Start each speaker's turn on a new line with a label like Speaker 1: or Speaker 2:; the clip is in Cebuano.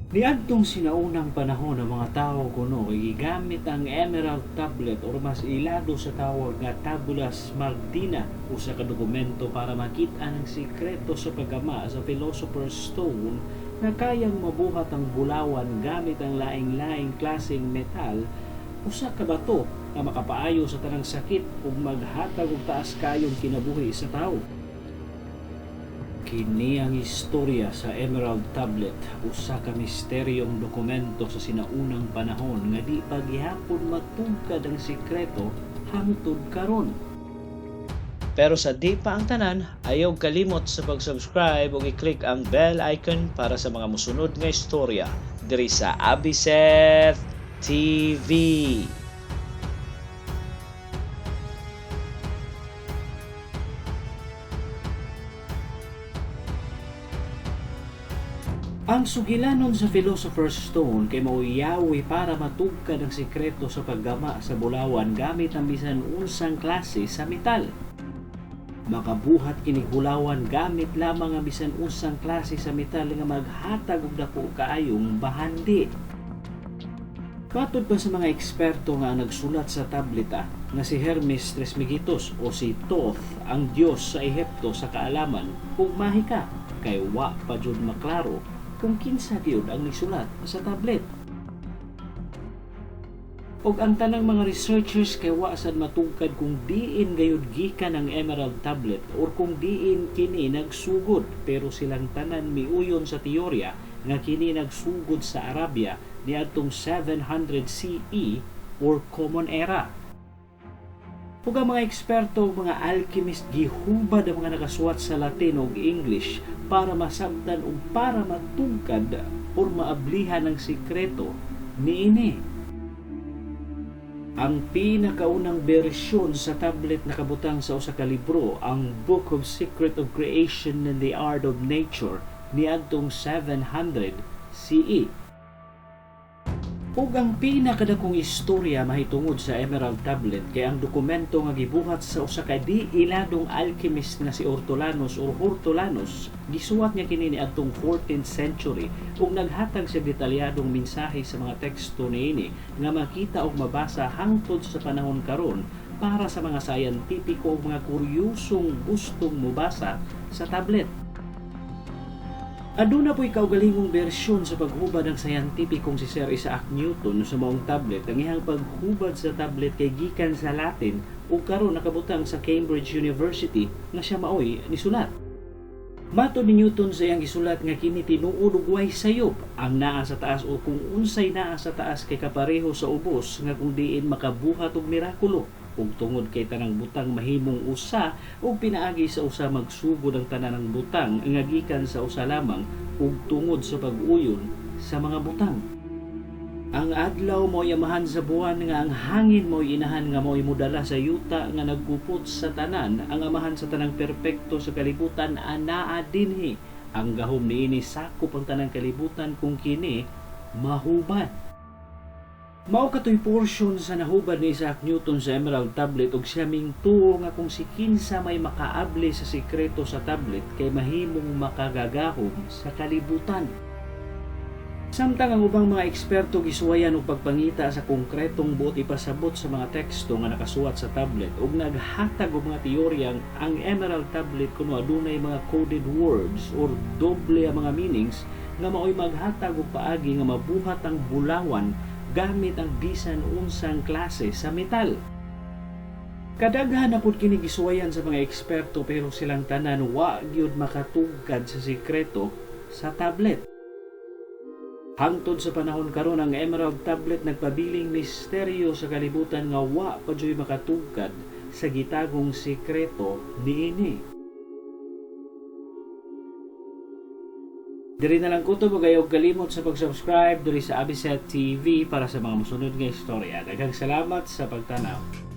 Speaker 1: Niadtong sinaunang panahon, ang mga tawo kuno kay gigamit ang Emerald Tablet or mas ilado sa tawag nga Tabula Smaragdina, usa ka dokumento para makit-an ang sikreto sa paggama sa Philosopher's Stone nga kayang mabuhat ang bulawan gamit ang laing-laing klaseng metal, usa ka bato nga makapaayo sa tanang sakit ug maghatag og taas kayong kinabuhi sa tawo. Kini ang istorya sa Emerald Tablet, usa ka misteryong dokumento sa sinaunang panahon nga di pa gihapon matugkad ang sikreto hangtod karon. Pero sa di pa ang tanan, ayaw kalimot sa pag-subscribe ug i-click ang bell icon para sa mga mosunod nga istorya diri sa Abiseth TV. Ang sugilanon sa Philosopher's Stone kay mauyawi para matugkad ang sikreto sa paggama sa bulawan gamit ang bisan unsang klase sa metal. Makabuhat kinig bulawan gamit lamang ang bisan unsang klase sa metal nga maghatag og dako kaayong bahandi. Matod pa sa mga eksperto nga ang nagsulat sa tableta nga si Hermes Trismegistus o si Thoth, ang diyos sa Ehipto sa kaalaman ug mahika, kay wa pa jud maklaro kung kinsa gyud ang nisulat sa tablet. Og ang tanang mga researchers kay wa sad matugkad kung diin gayud gikan ang Emerald Tablet or kung diin kini nagsugod, pero silang tanan miuyon sa teorya nga kini nagsugod sa Arabia niadtong 700 CE or Common Era. Ug ang mga eksperto ug mga alchemist gihubad ang mga nakasuwat sa Latin ug English para masabtan ug para matugkad or maablihan ang sikreto niini. Ang pinakaunang bersyon sa tablet nakabutang sa usa ka libro, ang Book of Secret of Creation and the Art of Nature, niadtong 700 CE. Ug ang pinakadakong istorya mahitungod sa Emerald Tablet kay ang dokumento nga gibuhat sa usa ka di iladong alchemist nga si Hortulanus or Hortulanus. Gisuwat niya kini niadtong 14th century ug naghatag siya detalyadong mensahe sa mga teksto niini nga makita ug mabasa hangtod sa panahon karon para sa mga scientifico ug mga kuryosong gustong mobasa sa tablet. Aduna po'y kaugalingong bersyon sa paghubad ng scientificong si Sir Isaac Newton sa maong tablet. Ang iyang paghubad sa tablet kay gikan sa Latin ug karon nakabutang sa Cambridge University nga siya maoy nisulat. Matod ni Newton sa iyang gisulat nga kini tinuod ug way sayop. Ang naa sa taas o kung unsay naa sa taas kay kapareho sa ubos nga kung diin makabuhat og mirakulo. Ug tungod kay tanang butang mahimong usa ug pinaagi sa usa, magsugod ang tanan ng butang nga gikan sa usa lamang ug tungod sa pag-uyon sa mga butang. Ang adlaw mo'y amahan sa buwan, nga ang hangin mo'y inahan nga mo'y modala sa yuta nga nagkupot sa tanan. Ang amahan sa tanang perpekto sa kalibutan anaa dinhi. Ang gahom niini sakop ang tanang kalibutan kung kini mahubad. Mao katoy portion sa nahubad ni Isaac Newton sa Emerald Tablet ug siya mingtuo nga kung si kinsa may makaabli sa sikreto sa tablet kay mahimong makagagahom sa kalibutan. Samtang ang ubang mga eksperto gisuwayan og pagpangita sa konkretong buot ipasabot sa mga teksto nga nakasuwat sa tablet ug naghatag og mga teoryang ang Emerald Tablet kuno adunay mga coded words or doble ang mga meanings nga maoy maghatag og paagi nga mabuhat ang bulawan gamit ang bisan unsang klase sa metal. Kadaghan na pud kini gisuwayan sa mga eksperto, pero silang tanan wa gyud makatugkad sa sikreto sa tablet. Hangtod sa panahon karon, ang Emerald Tablet nagpabiling misteryo sa kalibutan nga wa pa juy makatugkad sa gitagong sikreto niini. Diri na lang kutob ug ayaw kalimot sa pag-subscribe diri sa Abiseth TV para sa mga mosunod nga istorya. Daghang salamat sa pagtanaw.